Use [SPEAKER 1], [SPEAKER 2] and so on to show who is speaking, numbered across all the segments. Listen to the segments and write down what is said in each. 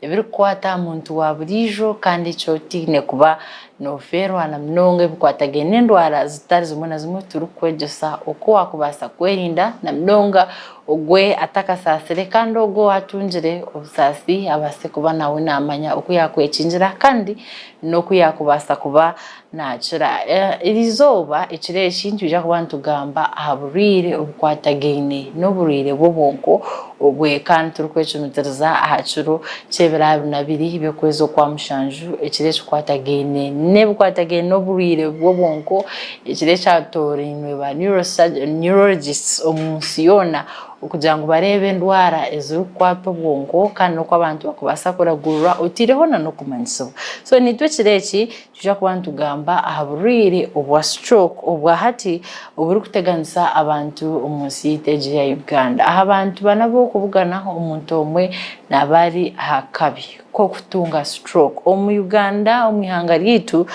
[SPEAKER 1] Ebirikukwata aha muntu wa buriijo kandi eki otaine kuba noofeerwa na munonga ebikwatagaine n'endwara zitari zimwe na zimwe turikukwegyesa oku waakubaasa kwerinda na munonga ogwe atakasaasire kandi ogwo owaatungire obusaasi abaase kuba nawe naamanya oku yaakwekingira kandi n'oku yaakubaasa kuba naakira. Eriizooba ekiro eki nitwija kuba nitugamba aha burwaire obukwatagaine n'oburwaire bw'obwonko obwe kandi turikwecumitiriza aha kiro ky'ebiro 22 by'okwezi Okwamushanju, ekiro ekikwatagaine n'ebikwatagaine n'oburwaire bw'obwonko, ekiro ekyatoorainwe ba neurologists omu nsi yoona okugira ngu bareebe endwara ezirikukwata obwonko kandi n'oku abantu barikubaasa kuragurwa otaireho n'okumanyisibwa. So naitwe ekiro eki Nitwija kuba nitugamba aha burwaire obwa stroke obwa hati oburikuteganisa abantu omu nsi yaitu egi eya Uganda. Aha bantu bana ab'okubugana omuntu omwe naaba ari aha kabi k'okutunga stroke. Omu Uganda omu ihanga ryaitu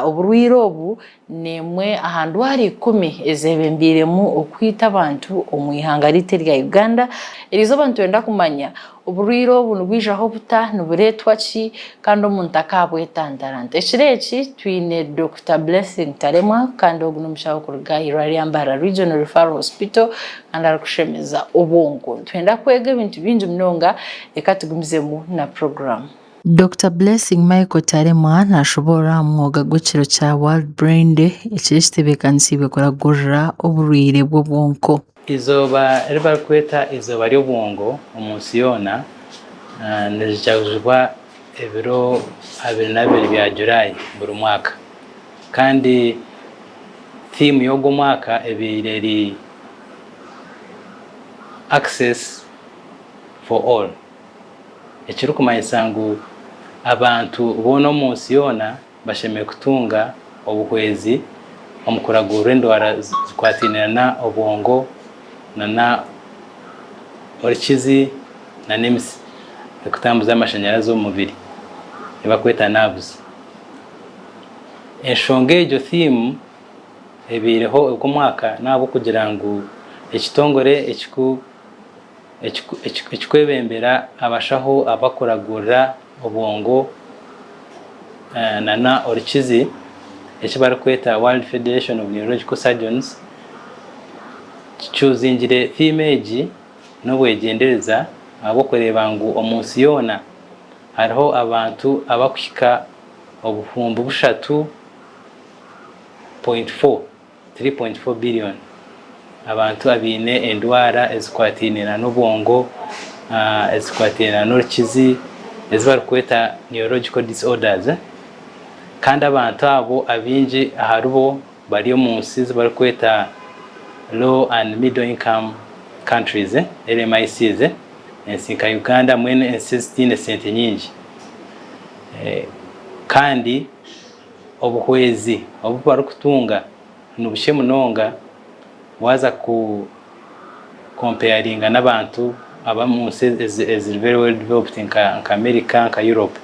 [SPEAKER 1] oburwaire obu n'emwe aha ndwara ikumi ezebembeiremu okwita abantu omu ihanga ryaitu erya Uganda. Eriizooba nitwenda kumanya Oburwaire obu nibwijaho buta, nibureetwa ki, kandi omuntu akaabwetantara ata? Ekiro eki twine Dokita Blessing Taremwa kandi ogu n'omushaho kuruga aha irwariro rya Mbarara Regional Referral Hospital kandi arikushemeza obwonko. Nitwenda kwega ebintu bingi munonga, reka tugumizemu na puroguraamu. Dokita Blessing Michael Taremwa nashoboorora aha mwoga gw'ekiro kya World Brain Day ekiro ekitebeekanisiibwe kuragurira oburwaire bw'obwonko.
[SPEAKER 2] Eizooba eri barikweta eizooba ry'obwongo omu nsi yoona nirijaguzibwa ebiro 22 bya Jurayi buri mwaka kandi tiimu y'ogu omwaka ebaire eri Access for All ekirikumanyisa ngu abantu boona omu nsi yoona Bashemereire kutunga obuhwezi omu kuragurira endwara zikwataine na obwongo na orukizi na n'emitsi erikutambuza amashanyarazi omu mubiri ei barikweta nerves. Enshonga egyo theme ebaireho ogu omwaka n'ahabw'okugira ngu ekitongore ekiku Ekikwebembera abashaho abakuragurira obwongo nana orukizi eki barikweta World Federation of Neurological Surgeons kikyuzingire theme egi n'obwegyendereza ahabw'okureeba ngu omunsi yoona hariho abantu abakuhika obuhumbi 3.4. 3.4 billion abantu abaine endwara ezikwataine na n'obwongo, ezikwataine na n'orukizi ezi barikweta neurological disorders kandi abantu abo abaingi aharibo bari omu nsi ezi barikweta low and middle income countries, LMICs, ensi nka Uganda mbwenu ensi ezitaine sente nyingi kandi Obuhwezi obu barikutunga nibukye munonga waaza ku kompeyaringa n'abantu ab'omu nsi eziri very well developed nka America nka Europe.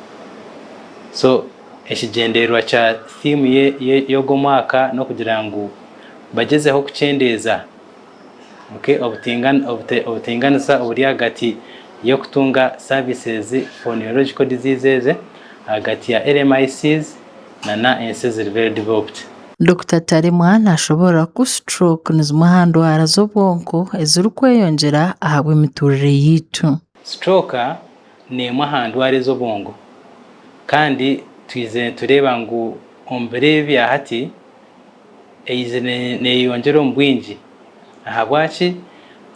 [SPEAKER 2] So ekigyendererwa kya theme y'ogu omwaka n'okugira ngu bagyezeho kukyendeeza obutinganisa oburi ahagati y'okutunga services for neurological diseases ahagati ya LMICs nana ensi eziri very developed.
[SPEAKER 1] Dokita Taremwa nashoboorora ku stroke ni zimwe aha ndwara z'obwonko ezirikweyongyera ahabw'emiturire yaitu.
[SPEAKER 2] Stroke n'emwe aha ndwara ez'obwongo kandi twizire nitureeba ngu omu biro ebi ebya hati, Eizire neyeyongyera omu bwingi. Ahabwaki?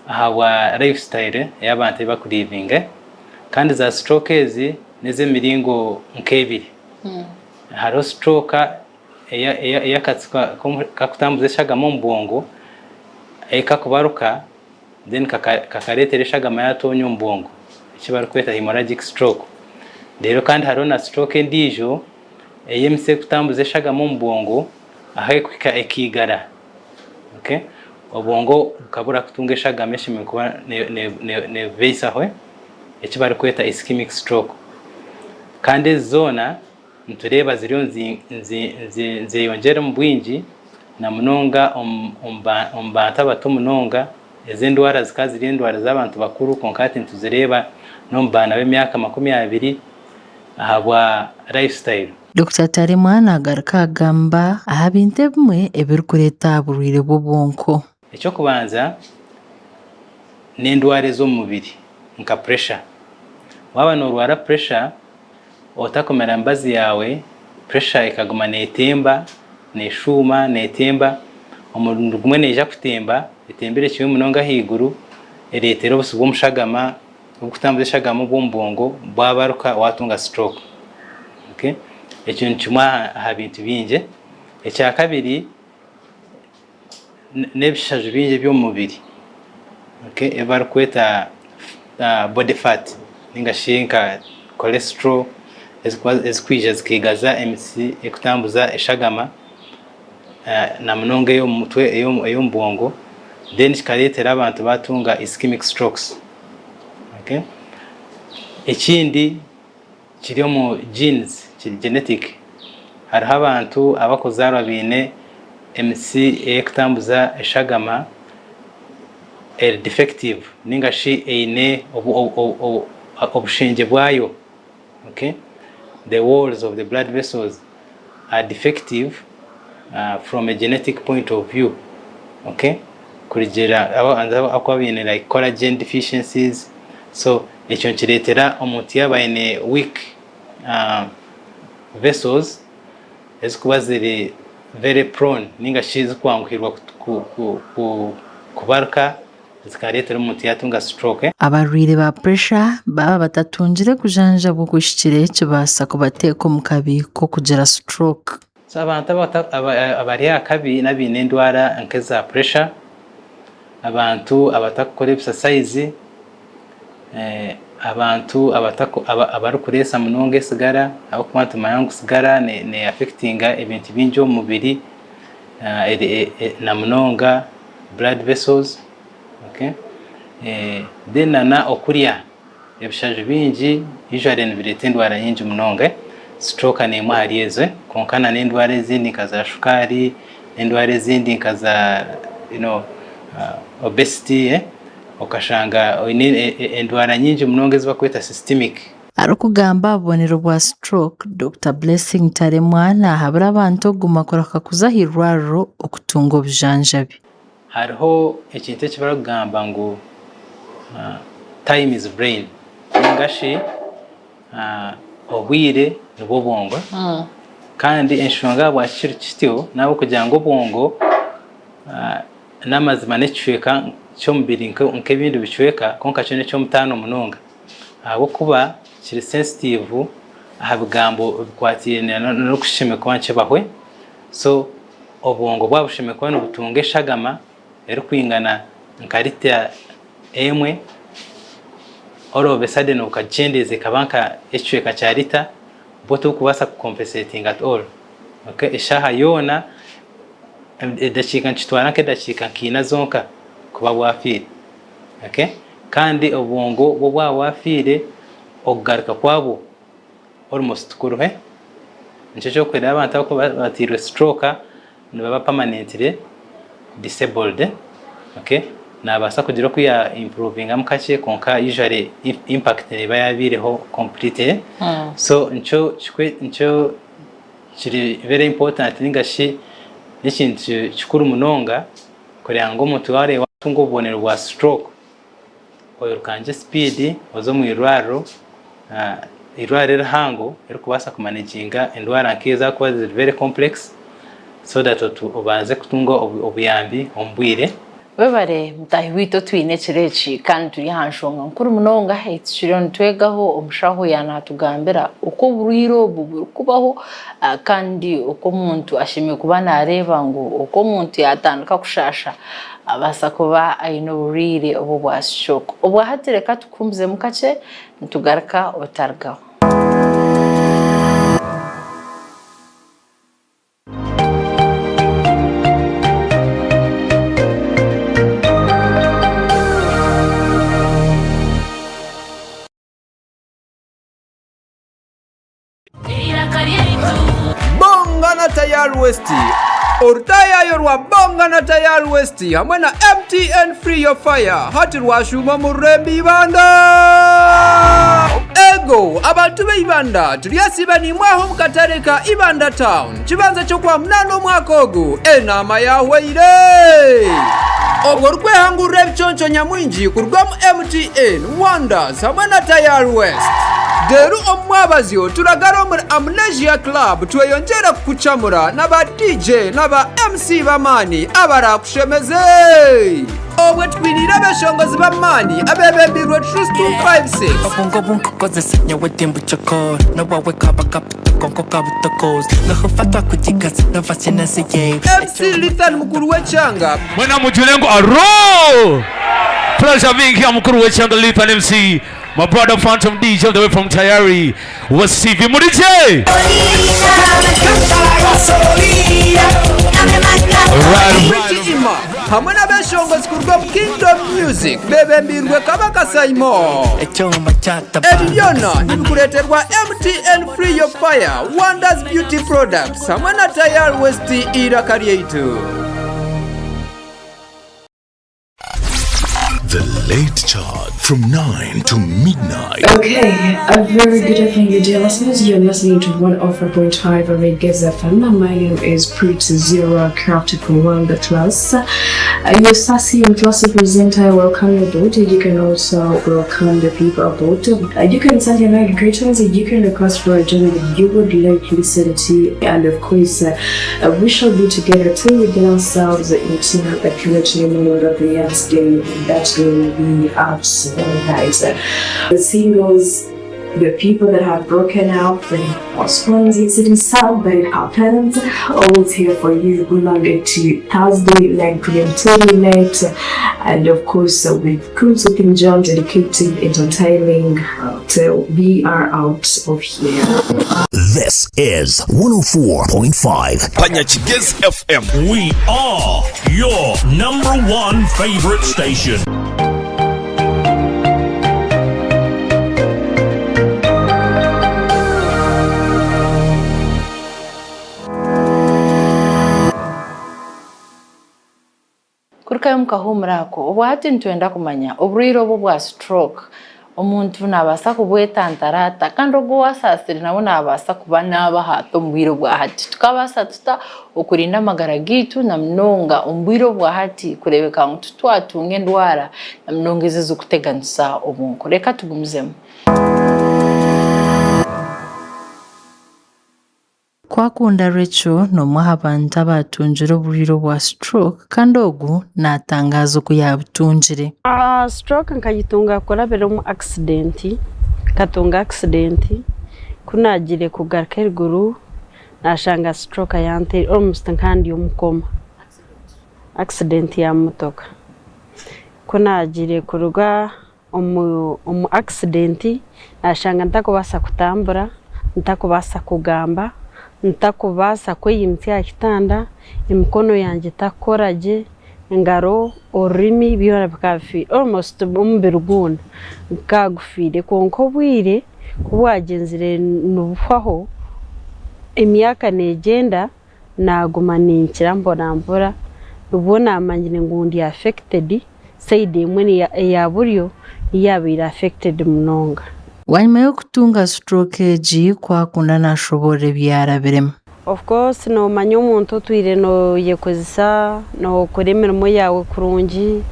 [SPEAKER 2] Ahabwa life style ei abantu ei bakulivinga. Kandi za stroke ezi n'ez'emiringo nk'ebiri. Hariho stroke ey'akatsi kakutambuza eshagama omu bwongo ei kakubaruka then kakareetera eshagama yaatoonya omu bwongo eki barikweta hemorrhagic stroke. Reero kandi hariho na stroke endiijo ey'emitsi erikutambuza eshagama omu bwongo ahu erikuhika ekaigara, okay, obwongo bukabura kutunga eshagama eshemereire kuba neebubaisaho eki barikweta ischemic stroke. Kandi ezi zoona nitureeba ziriyo nizeyongyera omu bwingi na munonga omu bantu abato munonga. Ezi endwara zikaba ziri endwara z'abantu bakuru kwonka hati nituzireeba n'omu baana b'emyaka 20. Ahabwa lifestyle.
[SPEAKER 1] Dokita Taremwa nagaruka agamba aha bintu ebimwe ebirikureeta oburwaire bw'obwonko.
[SPEAKER 2] Eky'okubanza n'endwara ez'omu mubiri nka pressure. Waaba noorwara pressure otakumira mibazi yaawe, pressure ekaguma neetemba, neeshuuma, neetemba, omurundi gumwe neija kutemba, etembere kimwe munonga ahaiguru, ereetere obusi bw'omushagama oburikutambuza eshagama obw'omu bwongo bwabaruka waatunga stroke. Okay? Ekyo ni kimwe aha bintu bingi. Ekyakabiri n'ebishaju bingi eby'omu mubiri okay? Ebi barikweta body fat ninga shi nka cholesterol ezirikwija zikaigaza emitsi erikutambuza eshagama na munonga ey'omu mutwe ey'omu bwongo then kikareetera abantu baatunga ischemic strokes. Okay? Ekindi kiri omu genes, kiri genetic. Hariho abantu abarikuzaarwa baine emitsi erikutambuza eshagama eri defective ninga shi eine obushengye bwayo. Okay? The walls of the blood vessels are defective from a genetic point of view. Okay? Kurugiirira ahakuba baine like collagen deficiencies so ekyo nikireetera omuntu yaaba aine weak vessels ezirikuba ziri very prone ninga shi zirikwanguhirwa kubaruka zikareetera omuntu yaatunga stroke.
[SPEAKER 1] Abarwaire ba puresha baaba batatungire kujanjabwa okuhikire kibaasa kubateeka omu kabi k'okugira stroke.
[SPEAKER 2] So abantu abari aha kabi n'abaine endwara nk'eza puresha, abantu abatarikukora ebisasayizi, abantu abarikureesa munonga esigara ahabw'okuba nitumanya ngu sigara ne affectinga ebintu bingi omu mubiri na munonga blood vessels okay then na na okurya ebishaju bingi usually nibireeta endwara nyingi munonga stroke n'emwe ahari ezo kwonka na n'endwara ezindi nka za shukaari n'endwara ezindi nka za you know obesity okashanga oine endwara nyingi munonga ezi barikweta systemic.
[SPEAKER 1] Arikugamba aha bubonero bwa stroke, Dokita Blessing Taremwa nahabura abantu okuguma kurahuka kuza aha irwariro okutunga obujanjabi.
[SPEAKER 2] Hariho ekintu eki barikugamba ngu time is brain ninga shi obwire nibwo bwongo kandi enshonga ahabwaki kiri kityo n'ahabw'okugira ngu obwongo n'amazima n'ekicweka ky'omubiri nk'ebindi bicweka kwonka kyo n'eky'omutaano munonga. Ahabw'okuba kiri sensitive aha bigambo ebikwatiraine n'okushemekwa nikibahwe, so obwongo bwaba bushemekwa nibutunga eshagama erikwingana nka lita emwe, all of a sudden bukagikyendeeza ekaba nka ekicweka kya lita, bwo tiburikubaasa ku compensatinga at all. Okay, eshaaha yoona edakiika nikitwara nk'edakiika nka ina zonka kuba bwafiire. Okay? Kandi obwongo bwo bwaba bwafiire, okugaruka kwabwo almost tikuruhe. Nikyo ky'okuhwera abantu abakuba bateirwe stroke nibaba permanently disabled. Okay? Nabaasa kugira oku ya improvingamu kakye kwonka usually impact neeba yabaireho completely. So nikyo nikyo kiri very important ninga shi n'ekintu kikuru munonga Kureba ngu omuntu wareeba watunga obubonero bwa stroke oirukangye speed oze omu irwariro, eirwariro erihango erikubaasa kumanaginga endwara nk'ezo ahakuba ziri very complex so that obanze kutunga obuyambi omu bwire.
[SPEAKER 1] Webare mutaahi waitu otwine ekiro eki kandi turi aha nshonga nkuru munonga ei tukiriyo nitwegaho omushaho yaaba natugambira oku oburwaire obu burikubaho Kandi oku omuntu ashemereire kuba naareeba ngu oku omuntu yaatandika kushaasha abaasa kuba aine oburwaire obu obwa stroke. Obwa hati reka tukuhuumuzemu kakye nitugaruka otarugaho.
[SPEAKER 3] Bongana Tayari West. Orutaayaayo rwa Bonga na Tayari West hamwe na MTN Free Your Fire hati rwashuuma omu rurembo Ibanda! Ego, abantu ba Ibanda turyasiiba naimwe aha omu katare ka Ibanda Town, kibanza ky'Okwamunaana omwaka ogu enaama yaahweire! Obwo orikwehangurira ebiconco nyamwingi kuruga omu MTN, Wonders hamwe na Tayari West. Reero omu mwabazyo turagara omuri Amnesia Club tweyongyere kukucamura na ba DJ na ba MC b'amaani abaraakushemeze. Obwo twiniire abeshongozi b'amaani abeebembeirwe Truth 256.
[SPEAKER 4] Obwongo bunkukozesa nyowe timbucokora nowawe kaba kabuto konka okabutokoza nohufatwa kugikaza novasinazi yewe
[SPEAKER 3] MC Lithan mukuru w'ekyanga.
[SPEAKER 5] Mwena mujure ngu aroo! Pleasure being here mukuru w'ekyanga Lithan MC. My brother Phantom DJ all the way from Tayari West TV. Murije! Right, right.
[SPEAKER 3] Pretty Emma hamwe n'abeshongozi kuruga omu Kingdom Music bebembiirwe Kabaka Saimo.
[SPEAKER 4] ekyoma kyataba
[SPEAKER 3] Ebi byona nibikureeterwa MTN Free Your Fire, Wonders Beauty Products hamwe na Tayari West eiraka ryaitu.
[SPEAKER 6] The Late Chart from 9 to midnight.
[SPEAKER 7] Okay, a very good evening, you dear listeners. You're listening to 104.5 Reggae FM. My name is Pretty Zero, crafted from World Class. Your sassy and classy presenter, I welcome you aboard. You can also welcome the people aboard. You can send your night greetings. You can request for a journey that you would like to listen to. And of course, we shall be together till we get ourselves into the purity mode of the next day. That will be absolutely nice. The singles, the people that have broken up, the postpones, it is sad, but it happens. Always here for you. Good luck to Thursday, 9 p.m. till late. And of course, with Kunsukin John dedicated entertaining till we are out of here.
[SPEAKER 6] This is 104.5
[SPEAKER 8] Panyakigezi FM.
[SPEAKER 9] We are your number one favorite station.
[SPEAKER 1] Kurukayo omu kahuumuro ako, obwo hati nitwenda kumanya oburwaire obu obwa stroke omuntu naabaasa kubwetantara ata? Kandi ogwo owaasaasire nawe naabaasa kuba naabaho ata omu bwire obwa hati? Tukaabaasa tuta okurinda amagara gaitu na munonga omu bwire obwa hati kureebeka ngu titwatunga endwara na munonga ezi ezirikuteganisa obwonko? Reka tugumizemu. Kwakunda Rachel n'omwe aha bantu abaatungire oburwaire obwa stroke kandi ogu naatangaaza oku yaabutungire.
[SPEAKER 10] Stroke nkagitunga kurabira omu accident, nkatunga accident ku naagiire kugaruka eriguru naashanga stroke yanteire almost nkaba ndi omu coma, accident ya motoka. Ku naagiire kuruga Omu accident nashanga ntakubaasa kutambura, ntakubaasa kugamba, ntakubaasa kweyimutsya aha kitanda, emikono yangye etakukora gye, engaro, orurimi byona bikaba bifiire almost omubiri gwona gukaba gufiire kwonka obwire ku bwagyenzire nibuhwaho, emyaka negyenda Naaguma ninkira mporampora, nibwo naamanyire ngu ndi affected, side emwe eya buryo niyo yaabaire affected munonga.
[SPEAKER 1] Bwanyima y'okutunga stroke egi, Kwakunda naashoboorora ebi yaarabiremu.
[SPEAKER 10] Of course noomanya omuntu otwire nooyekozesa, nookora emirimo yaawe kurungi,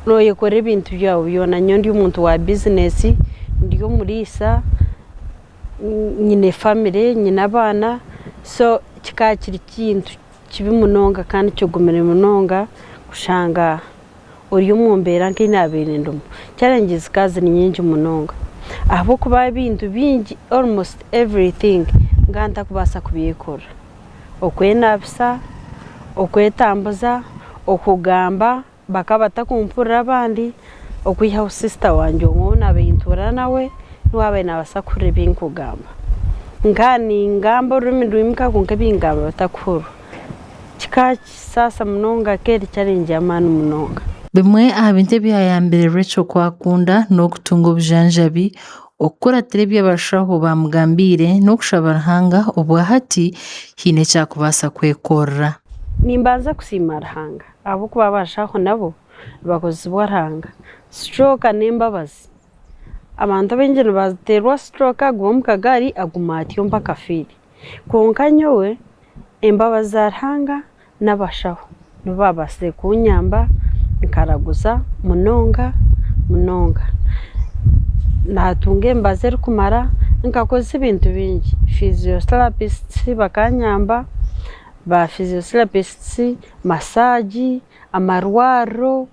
[SPEAKER 10] nooyekorera ebintu byawe byona. Nyowe ndi omuntu wa business, ndi omuriisa. Nyine family, nyine abaana so kikaba kiri ekintu kibi munonga kandi kigumire munonga kushanga ori omu mbeera nk'ei naabaire ndimu. Challenges zikaba ziri nyingi munonga ahabw'okuba ebintu bingi almost everything nkaba ntarikubaasa kubyekorera. Okwenaabisa, okwetambuza, okugamba. Bakaba batakumpurira abandi, okwihaho sisita wangye omwe ou naabaire ntuura nawe, niwe aabaire naabaasa kuhurira ebi nkugamba. Nkaba ningamba orurimi rwimuka kwonka ebi nkugamba batakuhurira. Kikaba nikisaasa munonga ekaba eri challenge y'amaani munonga.
[SPEAKER 1] Bimwe aha bintu ebyayambire Rachel kwakunda n'okutunga obujanjabi. Okukuratira ebi abashaho baamugambiire n'okushaba Ruhanga obwa hati haine eki arikubaasa kwekorera.
[SPEAKER 10] Nimbanza kusiima Ruhanga ahabw'okuba abashaho nabo nibakozesibwa Ruhanga. Stroke n'embabazi. Abantu abaingi nibateerwa stroke aguma omu kagaari aguma atyo mpaka afiire. Kwonka nyowe embabazi za Ruhanga n'abashaho nibo baabaasize kunyamba nkaraguza munonga munonga. Naatunga emibazi erikumara, nkakozesa ebintu bingi, physiotherapist bakanyamba, ba physiotherapist, massage, amarwariro.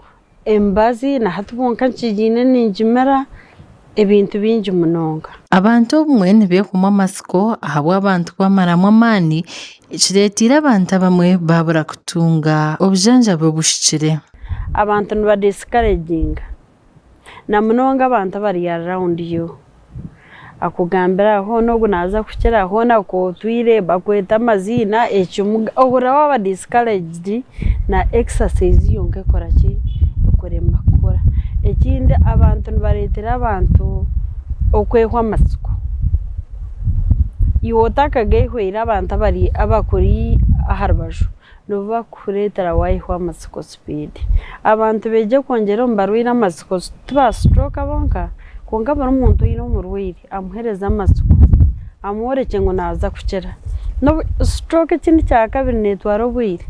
[SPEAKER 10] Emibazi na hati bwonka nkigiine ningimira ebintu bingi munonga.
[SPEAKER 1] Abantu obumwe nibeehwamu amatsiko ahabw'abantu kubamaramu amaani, ekireeteire abantu abamwe baabura kutunga obujanjabi obuhikire.
[SPEAKER 10] Abantu nibadisikareginga na munonga abantu abari around you. Akugambira hoona ogu naaza kukira, hoona ku otwire bakweta amaziina, ekimuga, ohurira waaba discouraged na exercise yonka ekora ki, ekurema kukora. Ekindi abantu nibareetera abantu okwehwa amatsiko. Iwe otakagehweire abantu abari abakuri aha rubaju nibo bakukureetera waayehwa amatsiko sipiidi. Abantu beegye kwongyera omu barwaire amatsiko ti ba stroke bonka. Kwonka buri muntu oine omurwaire amuheereze amatsiko, amworekye ngu naaza kukira. N'obu stroke ekindi kyakabiri neetwara obwire,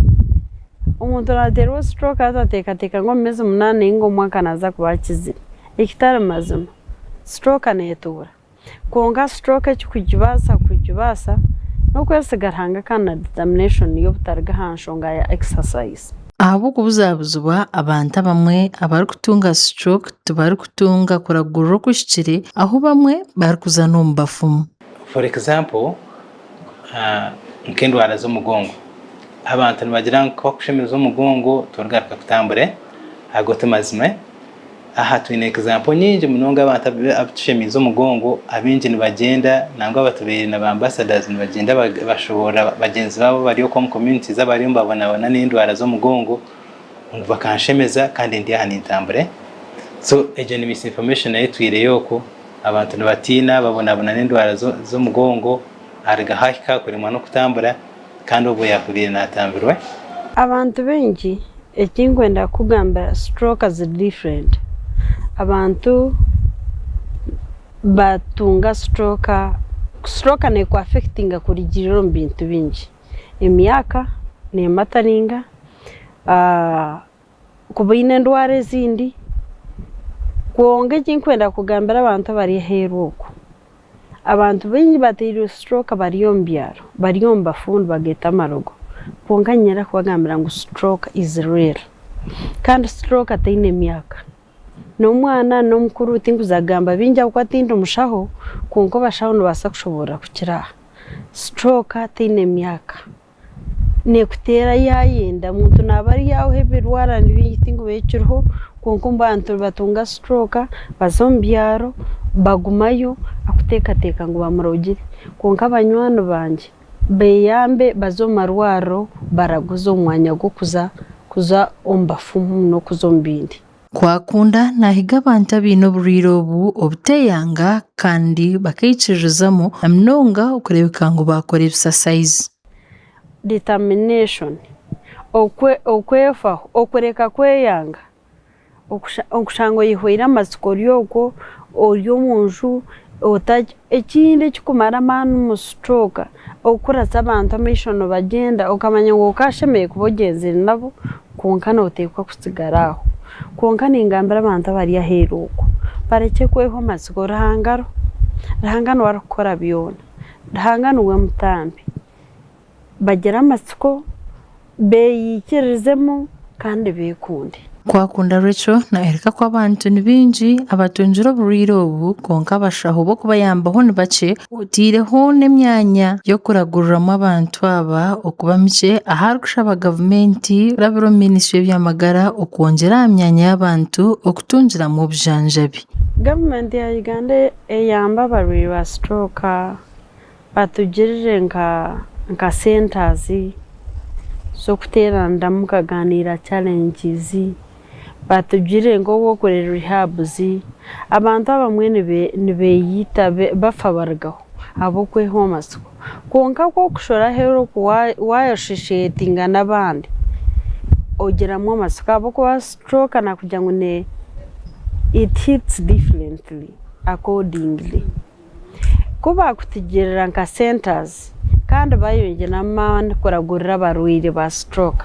[SPEAKER 10] omuntu naateerwa stroke haza ateekateeka ngu omu meezi munaana nainga omwaka naaza kuba akizire, ekitari mazima. Stroke neetuura. Kwonka stroke ekikugibaasa kugibaasa n'okwesiga Ruhanga kandi na determination y'obutaruga aha nshonga ya exercise.
[SPEAKER 1] Ahabw'okubuzabuzibwa, abantu abamwe abarikutunga stroke tibarikutunga kuragurira okuhikire ahu bamwe barikuza n'omu bafumu.
[SPEAKER 2] For example, nk'endwara z'omugongo, abantu nibagira ngu ku bakushemeza omugongo torigaruka kutambura, ago ti mazima. Aha twine example nyingi munonga abantu abu tushemeize omugongo, abaingi nibagyenda nangwa abatubaire na ba ambassadors nibagyenda bashoboorora bagyenzi baabo abari okwo omu communities abariyo nibabonabona n'endwara z'omugongo ngu bakanshemeza kandi ndi aha nintambura. So egyo ni misinformation nayo etwireyo okwo, abantu nibatiina babonabona n'endwara z'omugongo arugaho ahika kuremwa n'okutambura kandi obwo yaakubaire naatambirwe.
[SPEAKER 10] Abantu baingi eki nkwenda kukugambira stroke ziri different. Abantu batunga stroke, stroke neeku affectinga kurugiirira omu bintu bingi. Emyaka neemataringa, kuba oine endwara ezindi, kwonka eki nkwenda kugambira abantu abari aheeru okwo, abantu baingi bateirwe stroke bari omu byaro, bari omu bafu nibageeta amarogo, kwonka niinyenda kubagambira ngu stroke is real kandi stroke teine myaka, n'omwana n'omukuru tinkuza kugamba bingi ahabw'okuba tindi mushaho, kwonka abashaho nibabaasa kushoboorora kukira aha, stroke teine myaka. Neekuteera yaayenda, omuntu naaba ari aho ebirwara ni bingi tinkumanya ekiriho kwonka omu bantu nibatunga stroke baza omu byaro bagumayo arikuteekateeka ngu bamurogire kwonka banywani bangye beeyambe baze omu marwariro baraguze omu mwanya gw'okuza kuza omu bafumu n'okuza omu bindi.
[SPEAKER 1] Kwakunda naahiga abantu abaine oburwaire obu obuteeyanga kandi bakaikiririzamu na munonga okureebeka ngu baakora ebisasayizi.
[SPEAKER 10] Determination, Okwefaho, okureka kweyanga, okushanga oyehweire amatsiko ori okwo, ori omu nju, ekindi ekirikumara amaani omu stroke, okuratsa abantu amaisho nibagyenda okamanya ngu okashemereire kuba ogyenzire nabo kwonka noteekwa kutsigara aho. Kwonka ningambira abantu abari aheeru okwo barekye kwehwa amatsiko Ruhanga ariho, Ruhanga niwe arikukora byona, Ruhanga niwe mutambi. Bagire amatsiko, beeyikirizemu kandi beekunde.
[SPEAKER 1] Kwakunda Rachel nayoreka ku abantu ni baingi abatungire oburwaire obu kwonka abashaho b'okubayambaho ni bakye oteireho n'emyanya y'okuraguriramu abantu aba okuba mikye ahu arikushaba gavumenti kurabira omu minisitule y'eby'amagara okwongyera aha myanya y'abantu okutungiramu obujanjabi.
[SPEAKER 10] Gavumenti ya Uganda eyambe abarwaire ba stroke Batugirire nka nka centers z'okuteeraniramu mukaganiira challenges, Batugirire ngu ow'okorera rehabs, abantu abamwe nibeeyita bafa barugaho ahabw'okwehwa amatsiko. Kwonka ku orikushora aheeru okwo waayashoshetinga n'abandi, ogiramu amatsiko ahabw'okuba stroke nakugira ngu it hits differently accordingly. Ku baakutugirira nka centres kandi bayongyera amaani kuragurira abarwaire ba stroke,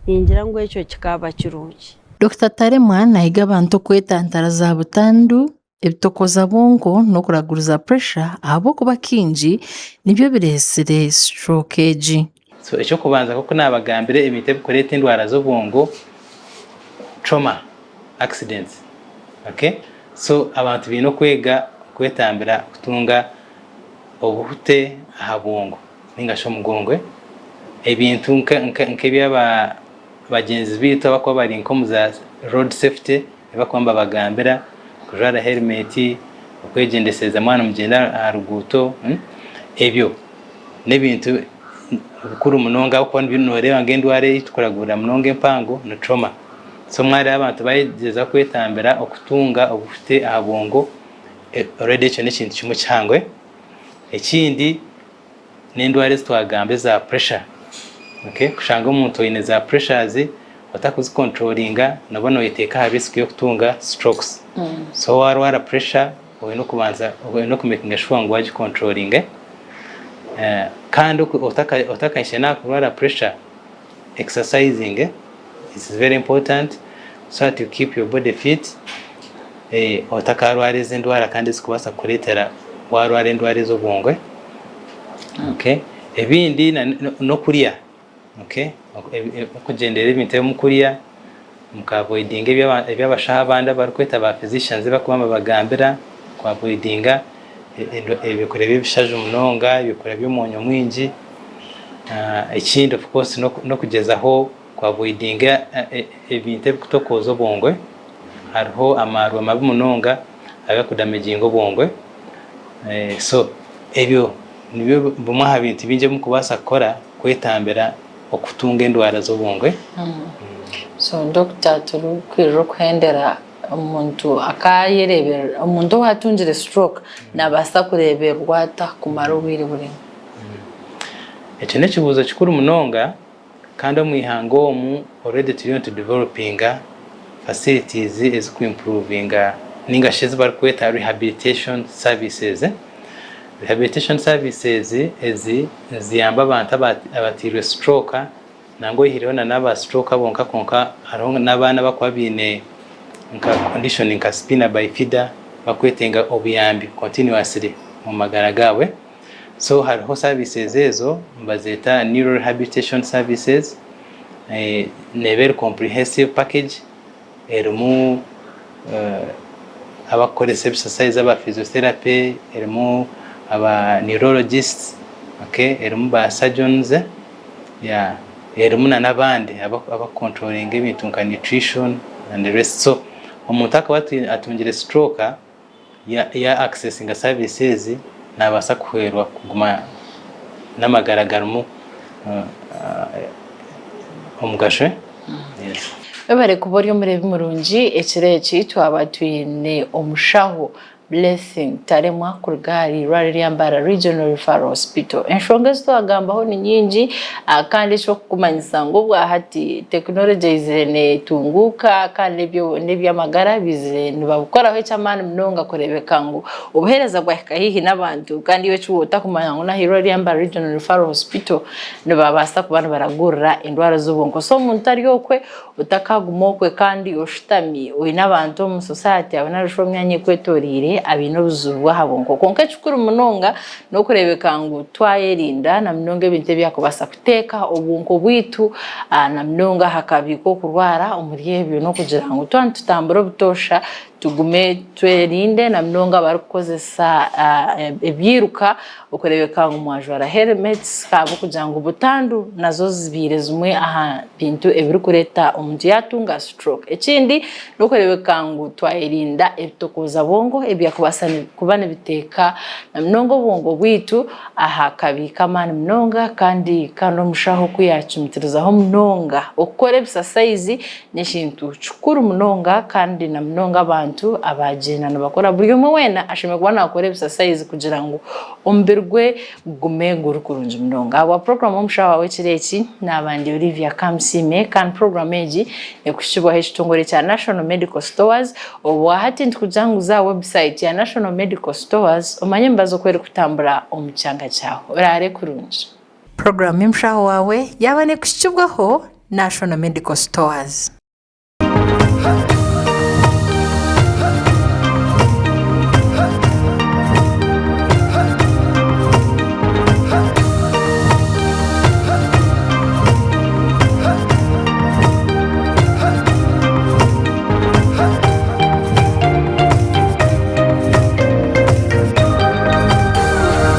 [SPEAKER 10] ningira ngu ekyo kikaaba kirungi.
[SPEAKER 1] Dokita Taremwa nahiga abantu okwetantara za butandu, ebitokoza bwonko n'okuraguriza puresha ahabw'okuba kaingi nibyo bireetsire stroke egi.
[SPEAKER 2] So eky'okubanza nk'oku naabagambire ebintu ebikureeta endwara z'obwongo trauma, accidents okay so abantu baine okwega okwetambira kutunga obuhute aha bwongo ninga shi omugongo ebintu nk'ebi bagyenzi baitu abakuba bari nk'omu za road safety ebi barikuba nibabagambira kujwara helmet, okwegyendesereza mwaba nimugyenda aha ruguuto ebyo n'ebintu bikuru munonga ahabw'okuba nooreeba ngu endwara ei turikuragurira munonga empango ni trauma. So mwareeba abantu baayegyezaho kwetambira okutunga obuhute aha bwongo, already ekyo n'ekintu kimwe kihango. Ekindi n'endwara ezi twagamba eza pressure, okay, kushanga omuntu oine za pressures otakuzikonturoringa nooba nooyeteeka aha risk y'okutunga strokes. So waarwara pressure oine okubanza oine okumekinga shuwa ngu waagikonturoringa kandi otakahikire n'aha kurwara pressure, exercising is very important so that you keep your body fit otakarwara ezi endwara kandi ezikubaasa kukureetera waarwara endwara ez'obwongo. Okay, ebindi n'okurya. Okay, okugyenderera ebintu ebi mukurya, muka avoidinga ebi abashaho abandi abarikweta ba physicians ebi barikuba nibabagambira, ku avoidinga ebyokurya by'ebishaju munonga, ebyokurya by'omwonyo mwingi. Ekindi of course n'okugyezaho ku avoidinga ebintu ebirikutokooza obwongo. Hariho amaarwa mabi munonga agarikudamaginga obwongo. So ebyo nibyo bimwe aha bintu bingi ebi murikubaasa kukora kwetambira okutunga endwara z'obwongo.
[SPEAKER 1] So doctor turikwirira okuhendera omuntu akayereberera omuntu owatungire stroke nabaasa kureberwa ata kumara obwire buraingwa?
[SPEAKER 2] Ekyo n'ekibuuzo kikuru munonga kandi omu ihanga omu already turiyo nitu developinga facilities eziriku improvinga ninga shi ezi barikweta rehabilitation services. Rehabilitation services ezi niziyamba abantu abateirwe stroke nangwa oyihireho na n'aba stroke bonka kwonka hariho n'abaana abarikuba baine nka condition nka spina bifida barikwetenga obuyambi continuously omu magara gaabo. So hariho services ezo nibazeeta neuro rehabilitation services neeba eri comprehensive package erimu abakukoresa ebisasaizi aba physiotherapy, erimu aba neurologists, okay, erimu ba surgeons, yeah, erimu na n'abandi abakukontrolinga ebintu nka nutrition and the rest. So omuntu akaba atungire stroke ya accessinga service ezi nabaasa kuhwerwa kuguma n'amagara garimu omugasho. Yes.
[SPEAKER 1] Webare kuba ori omureebi murungi, ekiro eki twaba twine omushaho Blessing Taremwa kuruga ahari eirwariro erya Mbarara Regional Referral Hospital. Enshonga ezi twagambaho ni nyingi kandi eky'okukumanyisa ngu obwahati tekinologye eizire netunguuka kandi n'eby'amagara baizire nibabikoraho eky'amaani munonga kureebeka ngu obuheereza bwahika haihi n'abantu kandi iwe eki otakumanya ngu n'aha irwariro erya Mbarara Regional Referral Hospital nibabaasa kuba nibaragurira endwara z'obwonko. So omuntu ari okwe otakaguma okwe kandi oshutami oine abantu omu society yaawe nari shi omu myanya ekwetoreire abaine obuzibu bw'aha bwonko. Kwonka ekikuru munonga n'okureebeka ngu twayerinda na munonga ebintu ebyakubaasa kuteeka obwonko bwaitu na munonga aha kabi k'okurwara omuri ebyo n'okugira ngu twaba nitutambura obutoosha tugume twerinde na munonga abarikukozesa ebyiruka okureebeka ngu mwajwara helmets ahabw'okugira ngu butandu nazo zibaire zimwe aha bintu ebirikureeta omuntu yaatunga stroke. Ekindi n'okureebeka ngu twayerinda ebitokooza bwongo ebya. Ebyakubaasa kuba nibiteeka na munonga obwongo bwaitu aha kabi k'amaani munonga kandi kandi omushaho ku yaacumitirizaho munonga okukora ebisasayizi n'ekintu kikuru munonga kandi na munonga abantu abaagyenda nibakora buri omwe weena ashemereire kuba naakora ebisasayizi kugira ngu omubiri gwe gugume guri kurungi munonga. Ahabwa puroguraamu Omushaho Waawe ekiro eki, naaba ndi Olivia Kamusiime kandi puroguraamu egi ekuhikibwaho ekitongore kya National Medical Stores. Obwahati nitukugira ngu za aha website ya National Medical Stores omanye emibazi oku erikutambura omu kyanga kyawe. Oraare kurungi. Puroguraamu y'Omushaho Waawe yaaba nekuhikibwaho National Medical Stores.